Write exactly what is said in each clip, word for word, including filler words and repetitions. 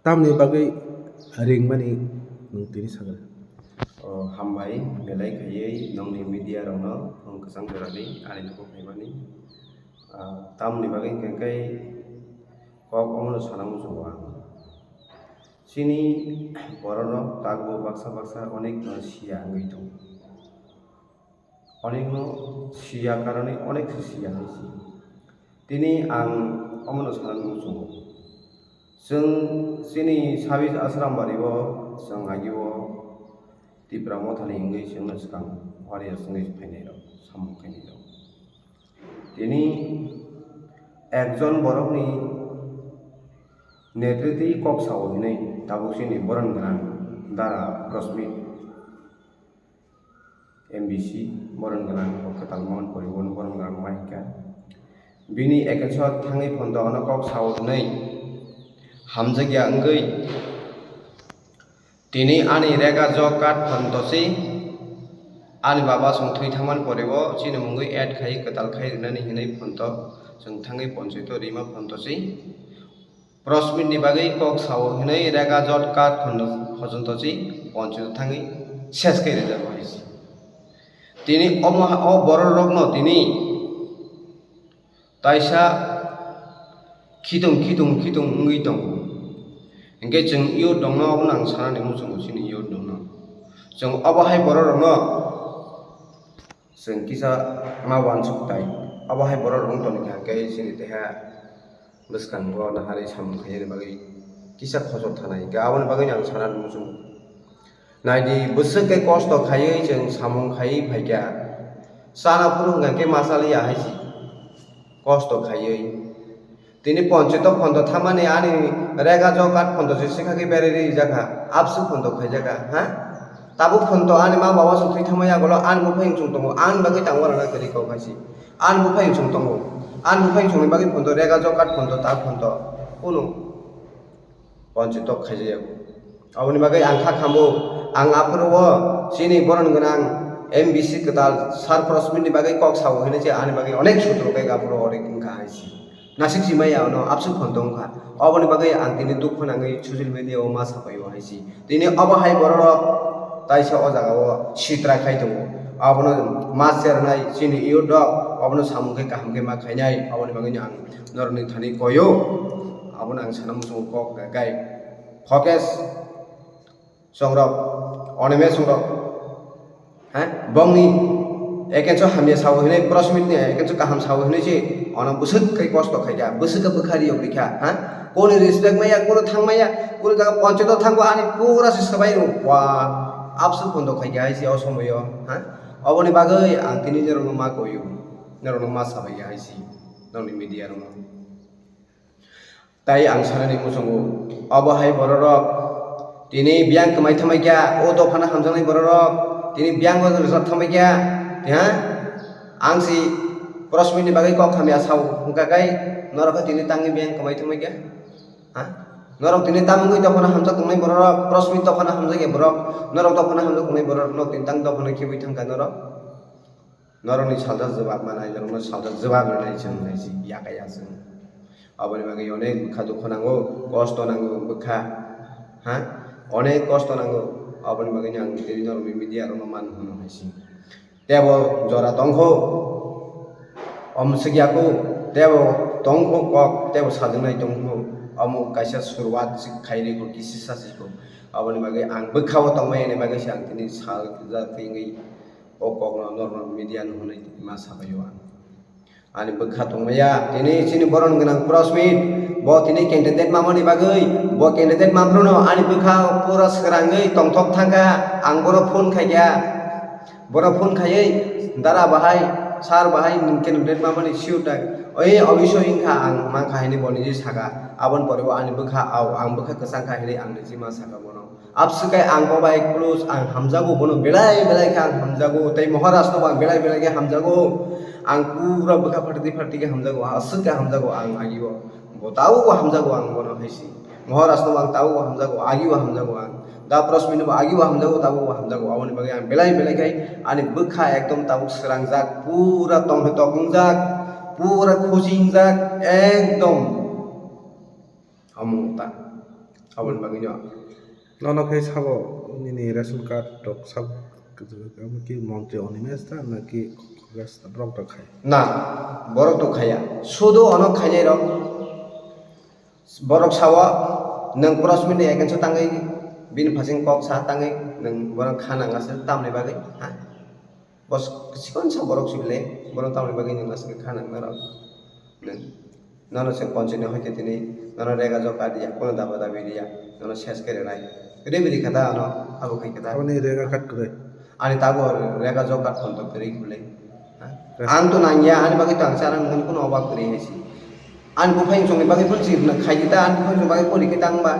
Tamni bagwi ringmani nwng tini sagra. O, hambai, belai khaiwi nongni media rokno phone kwchang jorani ani nogo phaimani. Ah, tamni bagwi hwnkhe kok omono sana muchungo ang. Chini bororok takbo baksa baksa onek no siya wngwi tongo. Onekno siya karone onek se siya hai se. Tini ang omono sanani muchungo. Chwng chini sabis Asrambari o chwng agio Tipra Mothani wngwi chwngno swkang warriors wngwi phainai rok, samung khainai rok. Tini ekjon borokni netriti kok sao hinwi tabuk chini boron gwnang Dara Prosmit. M B C boron gwnang kok kwtal Mohan Poribono boron gwnang ma hinkha. Bini ekensho thangwi phondo ono kok sao hwnwi hamjakya wngwi tini ani rega jok kat phondo si ani baba chwng thwi thangmani poribo chini mungwi add khai kwtal khai rwnani hinwi phondo chwng thangwi ponchoito rima phondo si. Prosmit ni bagwi kok sao hinwi rega jot kar phono hojonto si poncho thangwi ses khe rijak hai si. Tini omo ha-, o borok rokno tini taisa khitung khitung khitung wngwi tongo. Hinkhe chwng youth rokno obono ang sanani muchungo chini youth rokno. Chwng obo hai borok rokno Chwng kisa ma uansuk tai. Abo hai borok rwng toni kha, hwnkhe chini teha bwskango naharwi samung khainani bagwi kisa khosor thanai. Hwnkhe aboni bagwino ang sana muchungo. Naidi, bwswk khe kosto khaiwi chwng samung khaiwi phaikha. Chana phuru hwnkha khe ma chaliya hai se kosto khaiwi. Tini ponchito phondo thamani ani rega jo kat phondo se sikha khe berari rijak kha, absu phondo khaijak kha, ha? Tabuk phondo ani ma baba song thwi thangmani yagulo ani buphai wngsong tongo, ani bagwi tangma rwna kwrwi kok hai se. Ani buphai wngsong tongo, ani buphai wngsongni bagwi phondo rega jo kat phondo ta phondo kunu ponchito khaijayago. Aboni bagwi ang kha khambo, ang aphuru o chini boron gwnang M B C kwtal Sir Prosmit ni bagwi kok sao hinwi se ani bagwi onek sutro khe aphuru onek wngkha hai se. Nasik si maya ono absuk phondo wngkha. Oboni bagwi ang tini dukhu nangwi social media o ma sapaio hai se. Tini obo hai bororok taisa o jaga o sitra khai tongo. Abono ma chernai chini youth rok obono samung khe kaham khe ma khainai. Oboni bagwi no ang norokni thani koio. Abono ang sana muchungo kok gai. Hokes songrok, oneme songrok, ha? Bongni ekenso hamya sao hinwi, Prosmit ni ekenso kaham sao hinwi se, ono bwswk kai kosto khaikha, bwswk khe bwkha riyok rikha, ha? Koni respect maya, kono thang maya, kono jaga ponchoto thango ani pura se swbai rw, wa, absu phondo khaikha hai se o somoyo, ha? Oboni bagwi ang tini norokno ma koyo, norokno ma sabai hai se, norokni media rokno. Tai ang sanani muchungo, obo hai bororok tini biyang kwmai thangbai kha, o dophano hamjaknai bororok tini biyang bai rwchap thangbai kha, ha? Ang si Prosmit ni bagwi kok hamya sao, hwnkha khe norok khe tini tangwi biyang kwmai thangbai kha, ha? Norok tini tamungwi dophano hamjak tongnai bororok, Prosmit dophano hamjakya borok, norok dophano hamjak tongnai bororok, norok tini tang dophano khibwi thangkha norok. Norokni salsa jwbab manai, norokno salsa jwbab rwnai chwng hai se, yakaya chwng. Aboni bagwi onek bwkha dukhu nango, kosto nango bwkha, ha? Onek kosto nango, aboni bagwino ang tini norokni media rokno man hwno hai se. Tebo jora tongkho, omo swkya kho, tebo tongkho kok, tebo sajwknai tongkho, omo kaisa suruwat se khairwi kho, kisi sasi kho. Aboni bagwi ang bwkha o tongmani bagwi se ang tini sal kwchak twi wngwi O kokno normal media no hwnwi ma sabaio ang. Ani bwkha tongmaya, tini chini boron gwnang Prosmit, bo tini candidate mamani bagwi, bo candidate mamrwno ani bwkha pura swrangwi tongthok thangkha, ang bono phone khaikha, bono phone khaiwi, "Dara bahai, sir bahai, nwng candidate mamani sure da?" "Oi, obviously wngkha, ang mankha," hinwi bo niji saka, aboni pore bo ani bwkha au, ang bwkha kwchang kha hinwi ang niji ma saka bono. Abswk khe ang bo bai close, ang hamjago, bono belai belai khe ang hamjago, tei Maharaj no bo ang belai belai khe hamjago. Ang pura bwkha pharti pharti khe hamjago, aswk khe hamjago ang agio. Bo tabukbo hamjago ang bono hai se. Maharaj no bo ang tabukbo hamjago, agio hamjago ang. Da Prosmit no bo agio hamjago, tabukbo hamjago. Aboni bagwi ang belai belai khe ani bwkha ekdom tabuk swrangjak, pura tongthok wngjak, pura khusi wngjak, ekdom. Omo ta. Aboni bagwi no. Nono khe sabo nini ration card rok sabo ki montri Animesh da na ki Khogej da borok rok khai? Na, borok to khaya. Sudu ono khainai rok. Borok sao nwng Prasmini against o tangwi bini phasing kok sa tangwi nwng borok kha nang aswk tamni bagwi ha? Bos sikon sa borok sibile borok tamni bagwi nwng aswk kha nang norok. Nwng nono se ponchini hoite tini nono rega jok ka diya, kono daba dabi diya, nono ses kere nai. Ribri kata ano abo khai kata. Aboni rega kat kwrwi. Ani tabo rega jok kat phontok kwrwi kwlai. Ha? Ang to nangya, ani bagwi to ang chana nang kuno obak kwrwi hai si. Ani buphang songni bagwi phone si na khai kita, ani buphang songni bagwi pori kita ang ba.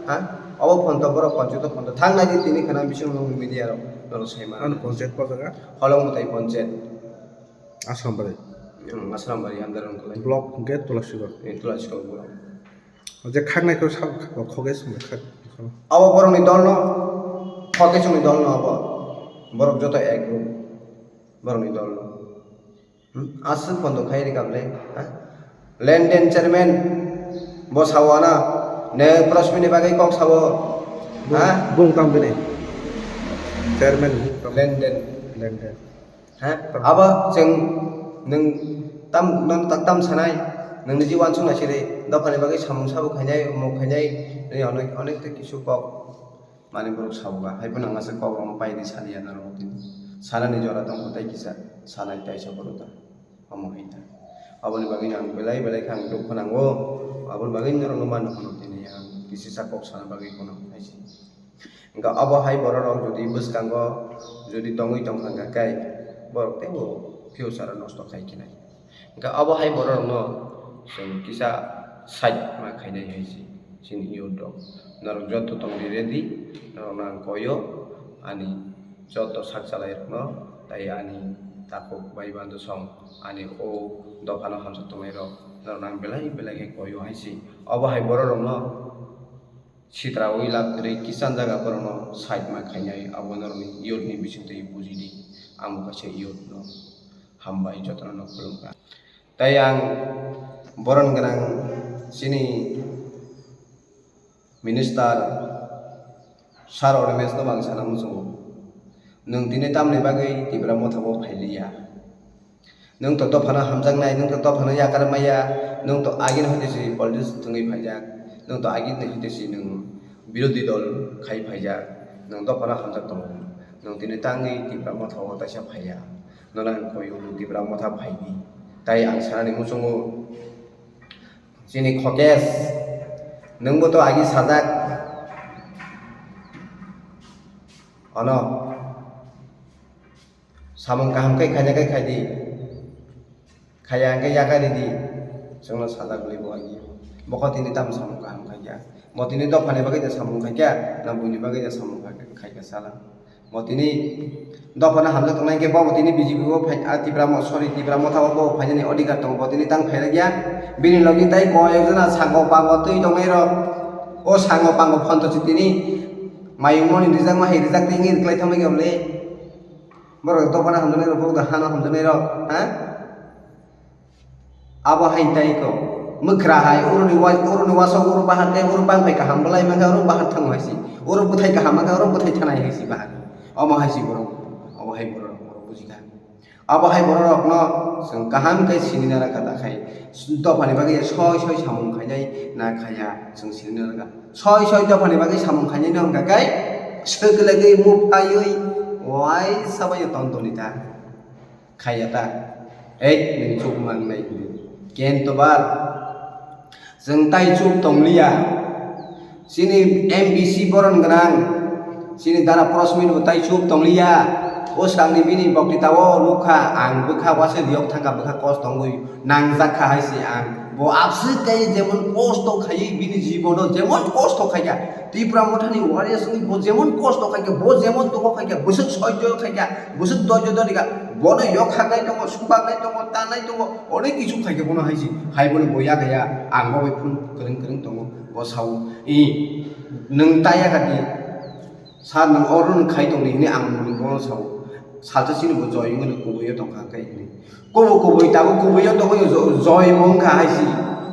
Ha? Obo phontok borok ponchito phontok thang nai di tini khana bising nung media rok norok sai ma. Ano ponchayat ko jaga? Holong mutai ponchayat. Asrambari. Hmm, Asrambari under ang kwlai. Block hwnkhe Tulasibar. Eh, Tulasibar block. O je khaknai khe sab khogej hwnwi khak. Abo borokni dol no, khogej hwnwi dol no abo. Borok joto ek group. Borokni dol no. Hmm? Aswk bondo khai rikha bwle. Ha? Lenden chairman bo sao ana. Ne Prasmini bagwi kok sao. Ha? Bung tam bini. Chairman bung tam. Lenden. Lenden. Ha? Abo chwng nwng tam, nono tak tam sanai, nwng niji uansuk nai siri, dophani bagwi samung sabo khainai, omo khainai, tei onek, onek tei kisu kok manwi borok sabo ba, hai phano ang aswk kok rokno pai di saliya norok tini. Sanani jora tongkha tei kisa sanai taisa borok ta, omo hai ta. Aboni bagwi ang belai belai khe ang dukhu nango, aboni bagwi norokno mano phano tini ang kisisa kok sana bagwi phano hai se. Hwnkhe obo hai bororok jodi bwskango jodi tongwi tongkha hwnkha khe borok teibo future o nosto khai khinai. Hwnkhe obo hai bororokno chwng kisa side ma khainai hai se chini youth rok. Norok joto tongdi ready, norokno ang koio ani joto sak chalairokno tei ani takhuk bai bandosong ani o dophano hamjak tongnairok norokno ang belai belai khe koio hai se. Obo hai bororokno Sitra ui lab kwrwi kisan jaga borokno side ma khainai, abo norokni youth ni bisingtwi bujidi. Ang bo kaisa youth no hambai jotono no khulumkha. Tei ang boron gwnang chini minister sir Animesh no bo ang sana muchungo. Nwng tini tamni bagwi Tipra Motha o phailiya? Nwng to dophano hamjaknai, nwng to dophano yakar maya, nwng to agini hoite se politics thwngwi phaijak, nwng to agini hoite se nwng birodhi dol khai phaijak, nwng dophano hamjak tongo, nwng tini tangwi Tipra Motha o taisa phaiya, nono ang koyo Tipra Motha phaidi, tai ang sanani muchungo chini Khogej, nwngbo to agi sajak, ono. Samung kaham khe khaina khe khai di. Khaya hwnkhe yakari di. Chwngno sajak bwlwi bo agi. Bokho tini tamo samung kaham khaikha. Bo tini dophani bagwi da samung khaikha, na buini bagwi da samung khaikha, khaikha sala. Bo tini dophano hamjak tongnai hwnkhe bo tini B J P o phai, ah, Tipra mo-, sorry, Tipra Motha o bo phainani odhikar tongo. Bo tini tang phaijakya. Bini logi tai koi ekjona sango pango twi tongnai rok. O sango pango phonto si tini mayung moni rijak ma hai rijak twi wngwi rwklai thangbai khe bwlwi. Borok dophano hamjaknai rok, borok da hano hamjaknai rok, ha? Abo hai tai ko. Mwkhra hai, uruni wa-, uruni wasok uru bahar khe, uru bangphai kaham bwlai mankha, uru bahar thango hai si. Uru bwthai kaham mankha, uru bwthai thanai hai si bahar. Omo hai si borok, obo hai borok, borok bujikha. Abo hai borok rokno chwng kaham khe sini nana kha ta khai. Dophani bagwi soi soi samung khainai na khaya, chwng sini nana kha. Soi soi dophani bagwi samung khainai no hwnkha khe, swklegwi muphaiwi, waisa bai ton toni ta. Khaya ta. Ei, nwng chuk mangnai hwnwi. Ken tobar. Chwng tai chuk tongliya. Chini M B C boron gwnang. Chini dara Prosmit bo tai chuk tongliya. O swkangni bini boktitao nukha, ang bwkha waisa riyok thangkha, bwkha kos tongwi nangjak kha hai se ang. Bo abswk khe jemon kosto khaiwi bini jibono jemon kosto khaikha. Tipra Mothani warriors wngwi bo jemon kosto khaikha, bo jemon dukho khaikha, bwswk soijo khaikha, bwswk doijo dolikha, bono yok khaklai tongo, subaklai tongo, tanai tongo, onek kisu khaikha bono hai se. Hai bono bo yakha ya, ang bo bai phone kwrwng kwrwng tongo, bo sao, "I, nwng ta yakha di, sir, nwng oro nwng khai tong di," hwnwi ang bono sao. Salsa chini bo joi wngwi kubui o tongkha khe hwnwi. Kubu kubui tabuk kubui o tongwi jo-, joi bo wngkha hai se.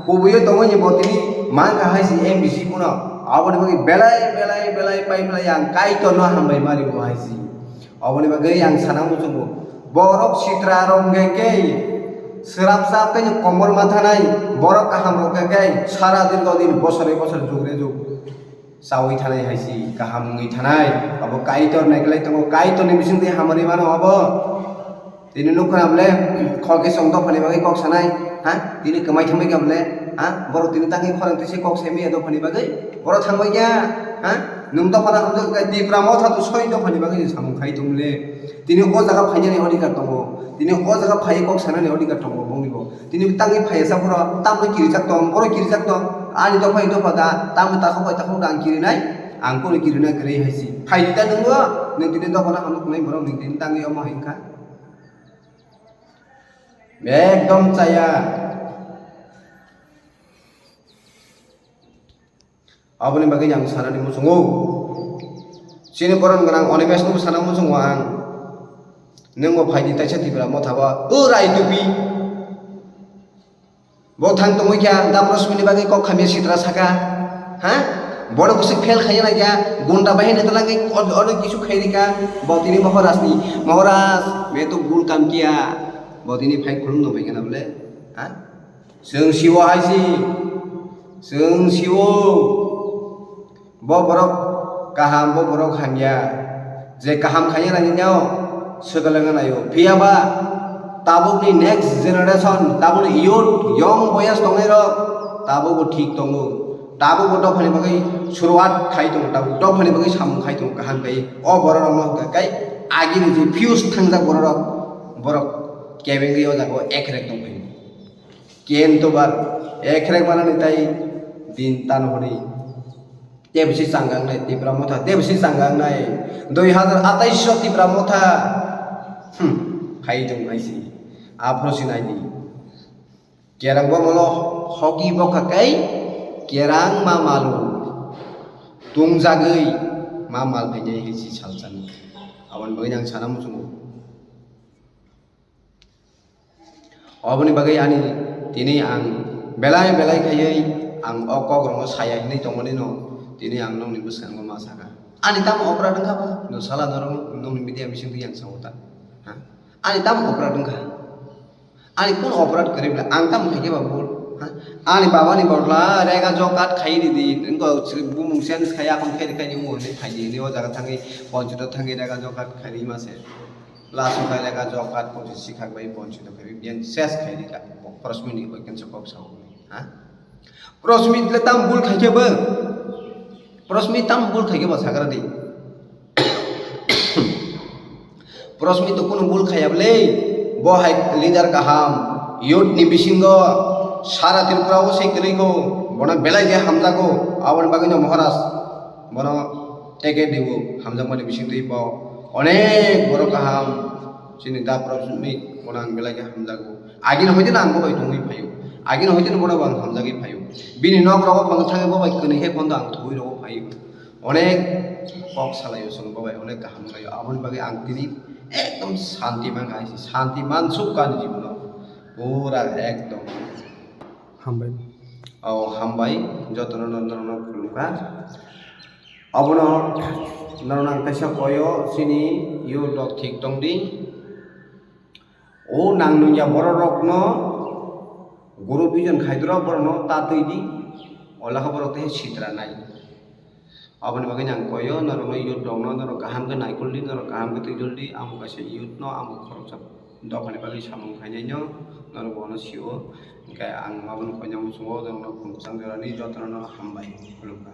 Kubui o tongwi bo tini mankha hai se M B C bono. Aboni bagwi belai, belai, belai, pai belai ang Kaitorno hambai mani bo hai si. Aboni bagwi ang sana muchungo, borok sitra rok hwnkhe khe swrapsa tei komor ma thanai, borok kaham rok hwnkhe khe sara dirgo din, bosore bosor, jugre jug chaui thanai hai si, kaham wngwi thanai. Abo Kaitor naikolai tongo, Kaitorni bisingtwi hamari mano abo. Tini nukha na bole, khorokhe chwng dophani bagwi kok sanai, ha? Tini kwmai thangbai kha bole, ha? Borok tini tangwi khorang twi se kok sai manya dophani bagwi. Borok thangbai kha, ha? Nwng dophano hamjak kha, Tipra Motha to soi dophani bagwi ni samung khai tong le. Tini o jaga phainani odhikar tongo. Tini o jaga phaiwi kok sanani odhikar tongo bongni bo. Tini tangwi phaiya sa borok, tamo kirijak tong, borok kirijak tong. Ani dopha i dopha da, tamo takhuk bai takhuk da ang kirinai, ang kono kirina kwrwi hai si. Phai di da nwng bo, nwng tini dophano hamjak nai borok nwng tini tangwi omo hai wngkha. Ekdom chaya. Aboni bagwi ang sanani muchungo. Chini borom gwnang Animeshno bo sana muchungo ang. Nwng bo phai di taisa Tipra Motha bo. O Rai Tupi. Bo thang tongwi kha, da Prosmini bagwi kok khamya sitra saka. Ha? Bono bwswk fail khaiya naikha, gunda bahai ni twlangwi o-, onek kisu khairika, bo tini Maharaj ni, Maharaj, main to bhul kam kiya, bo tini phai khulum no bai khana bole. Ha? Chwng siwo hai si, chwng siwo. Bo borok kaham, bo borok hamya. Je kaham khaina nangya o, swkang wngna naio. Phiya ba tabukni next generation, tabukni youth, young boyas tongnai rok, tabuk bo thik tongo. Tabuk bo dophani bagwi suruat khai tongo, tabuk dophani bagwi samung khai tongo, kaham khai. O borok rokno hwnkha kai agini je fuse thangjak borok rok, borok kebengwi o jaga o ekrek tong phai. Ken tobar ekrek manani tai din tan hwnwi. Tebisi changangnai Tipra Motha, tebisi changangnai dui hazar atais o Tipra Motha. Hmm, hai tong hai si. Aphro si nai di. Kerang bo molo hoki bokha kai kerang ma malu. Tungjagwi ma mal phainai hai si salsani. Aboni bagwi ang sana muchungo. Oboni bagwi ani tini ang belai belai khaiwi ang o kokrokno saya hinwi tongmani no tini ang nokni bwskango ma saka. Ani tamo operate wngkha ba? No sala norok nokni media bisingtwi yang sao ta. Ha? Ani tamo operate wngkha? Ani kun operate kwrwi bwle? Ang tamo khaikhe ba bul? Ha? Ani babani bodla rega job card khai ridi. Wngkha bumung change khai akon khai khai ni wngwi phai di. Ni o jaga thangwi ponchito thangwi rega job card khai ri ma se. Last o khailai ka job card pochi sikhak bai bonchito khabi biyan ses khaidi ka. Prosmit ni koi kenso kok sao. Ha? Prosmit le tam bul khaikhe bo. Prosmit tam bul khaikhe bo sakra di. Prosmit to kunu bul khaya bole. Bo hai leader kaham. Youth ni bisingo sara Tripura o se kwrwi ko. Bono belai je hamjago. Aboni bagwi no Maharaj. Bono teke dibo hamjakmani bisingtwi bo onek borok kaham chini da Prosmit bono ang belai khe hamjago. Agini hoiteno ang bo bai tongwi phaio. Agini hoiteno bono bo ang hamjagwi phaio. Bini nok rogo phano thangwi bo bai kwnwi khe phano ang thwi rogo phaio. Onek kok salaio chwng bo bai onek kaham khlaio. Aboni bagwi ang tini ekdom santi mankha hai se. Santi mansuk ani jibono. Pura ekdom. Hambai. O hambai. Jotono norokno khulumkha. Abono norok ang kaisa koyo chini youth rok thik tong di. O nang nungya borok rokno guru vision khaidoro borokno ta twi di. Ola khe borok tei sitra nai. Aboni bagwi ang koyo norokno youth rokno norok kaham khe naikol di, norok kaham khe twijol di. Amo kaisa youth no amo khoroksa dophani bagwi samung khainai no norok bono sio. Hwnkhe ang abono koina muchungo norokno khum kwchang jorani jotono no hambai khulumkha.